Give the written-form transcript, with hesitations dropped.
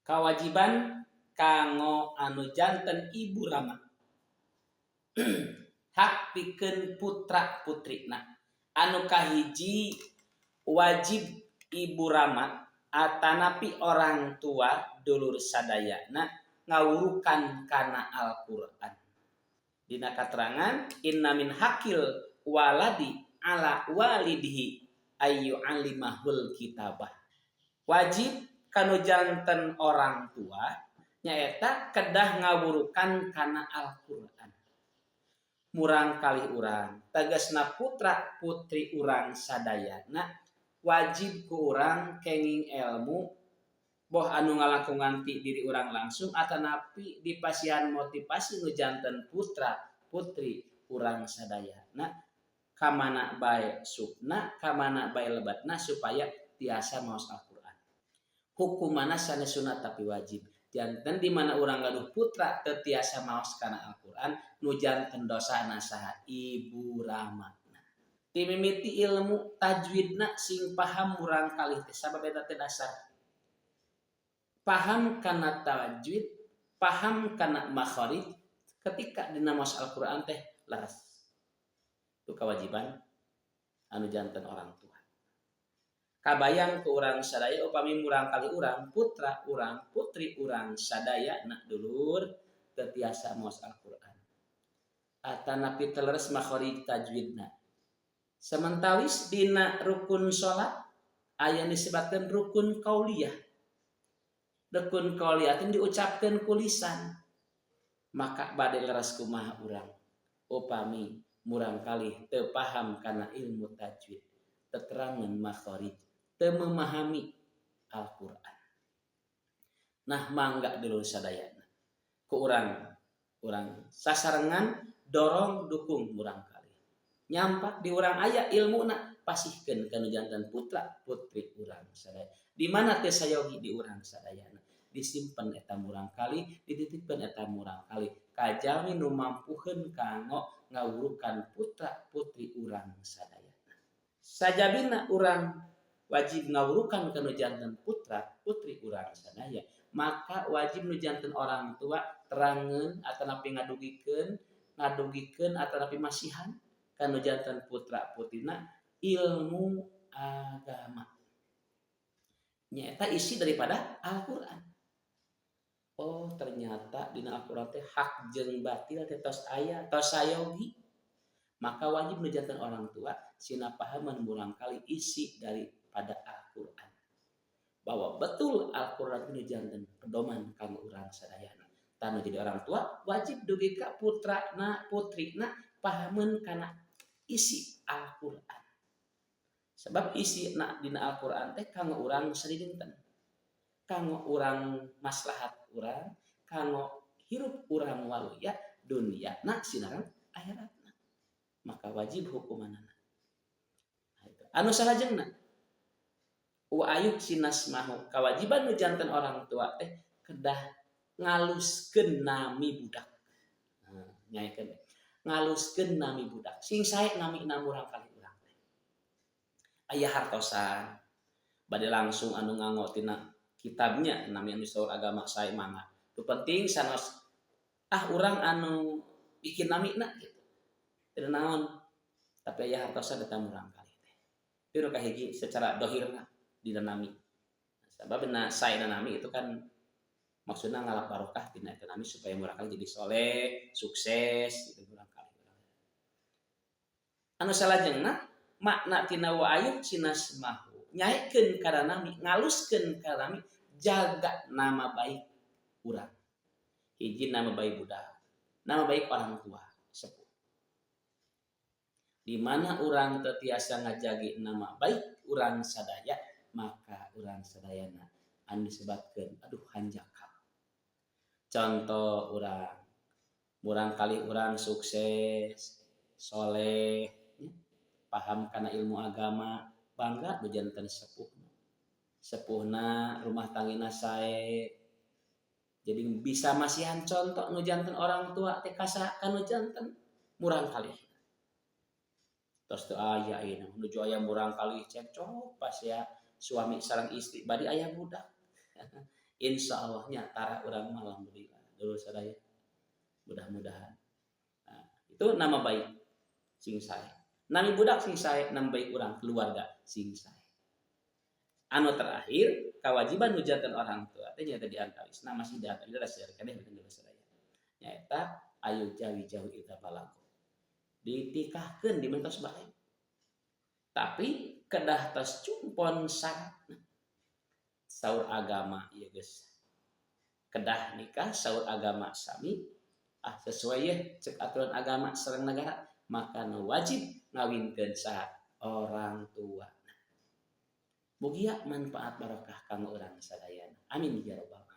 Kawajiban kanggo anu janten ibu rama, hak pikeun putra putrina. Anu kahiji, wajib ibu rama atanapi orang tua dulur sadayana ngawurukan kana Al-Qur'an. Dina katerangan, inna min haqqil waladi ala walidihi ayyu'allimahul kitabah. Wajib kanu janten orang tua nyaeta kedah ngawurukan kana Al-Qur'an murang kalih urang, tegasna putra putri urang sadayana wajib ku urang kenging ilmu, boh anu ngalangkungan ti diri urang langsung atanapi dipasihan motivasi nu janten putra putri urang sadayana, kamana bae supna, kamana bae lebatna, supaya tiasa maos Al-Qur'an. Hukumanna sanes sunat, tapi wajib. Janten di mana urang gaduh putra teu tiasa maos kana Al-Qur'an, nu janten dosana saha? Ibu rama. Timimiti ilmu tajwidna sing paham murang kalih teh, sabab eta teh dasar. Paham kana tajwid, paham kana makharij, ketika dina maos Al-Qur'an teh leres. Itu kewajiban anu janten orang tua. Kabayang ku urang sadaya upami murang kalih urang, putra urang, putri urang sadaya nak dulur teu tiasa maos Al-Qur'an atanapi teu leres makharij tajwidna. Sementawis dina rukun salat aya disebutkan rukun qauliyah. Rukun qauliyah itu diucapkan ku lisan. Maka bade leres kumaha urang upami murang kalih teu paham kana ilmu tajwid, teterangan makharij, teu memahami Al-Qur'an? Nah, mangga dulur sadayana, ku urang urang sasarengan dorong dukung murang kalih. Nyampak di urang aya ilmuna, pasihkeun kana janten putra putri urang sadaya. Di mana teh sayogi di urang sadayana, disimpen eta murang kalih, dititipkeun eta murang kalih ka jalmi nu mampuheun kanggo ngawurukan putra putri urang sadayana. Sajabina urang wajib ngawurukan kana janten putra putri urang sadaya, maka wajib nu janten orang tua terangeun atanapi ngadugikeun ngadugikeun atanapi masihan kanu janten putra putrina ilmu agama, nyaeta isi daripada Al-Qur'an. Oh, ternyata dina Al-Qur'an teh hak jeung batil teh tos aya, tos sayogi. Maka wajib nu janten orang tua sina pahaman murang kalih isi daripada Al-Qur'an, bahwa betul Al-Qur'an itu janten pedoman kanggo urang sadayana. Tah, nu jadi orang tua wajib dugi ka putrana putrina pahameun kana isi Al-Qur'an, sebab isi na dina Al-Qur'an teh kanggo urang sadidinten, kanggo urang maslahat urang, kanggo hirup urang waluya dunia na sinareng akhiratna. Maka wajib hukumanana. Nah, itu. Anu salajengna, wa ayyuhsinasmahu, kewajiban nu janten orang tua teh kedah ngaluskeun nami budak. Nah, nyaikeun ngaluskeun nami budak sing sae nami murang kalih urang teh. Aya hartosan bade langsung anu nganggo tina kitabnya, nami anu saur agama sae mangga. Nu penting sanos ah urang anu bikin nami na gitu, tidak naon, tapi aya hartosan eta murang kalih teh. Itu kahiji secara dohirna dina nami, sabab na sae nami itu kan maksudnya ngalap barokah tina eta nami supaya murang kalih jadi soleh, sukses gitu murang kalih. Anu salajengna, makna tina wa ayyuhsinasmahu, nyaekeun kana nami, ngaluskeun kana nami, jaga nama baik urang. Hiji, nama baik budak, nama baik orang tua sepuh. Di mana urang teu tiasa ngajagi nama baik urang sadaya, maka urang sadayana anu disebutkeun aduh hanjakal. Contoh, urang murang kalih urang sukses, soleh, ya, paham kana ilmu agama, bangga nu janten sepuh. Sepuhna rumah tanggina sae, jadi bisa masihan contoh nu janten orang tua teh kasa kanu janten murang kalih. Tos teu aya ayeuna, nuju aya murang kalih cekcok pas ya suami sareng istri bari aya budak. Insya Allah nya tara urang mah, alhamdulillah dulu sadaya, mudah-mudahan. Nah, itu nama baik sing sae, nami budak sing sae, nama baik urang keluarga sing sae. Anu terakhir, kewajiban nu janten orang tua teh nyaeta di antawisna, masih di antawisna keneh dulu sadaya, nyaeta ayo jawi-jawi eta balago ditikahkeun di mentos baik, tapi kedah tos cumpon syaratna. Saur agama ieu geus kedah nikah, saur agama sami, ah, sesuai ya cek aturan agama sareng negara, maka nu wajib ngawinkeun saha? Orang tua. Mugia manfaat barokah kanggo urang sadayana, amin ya rabbal.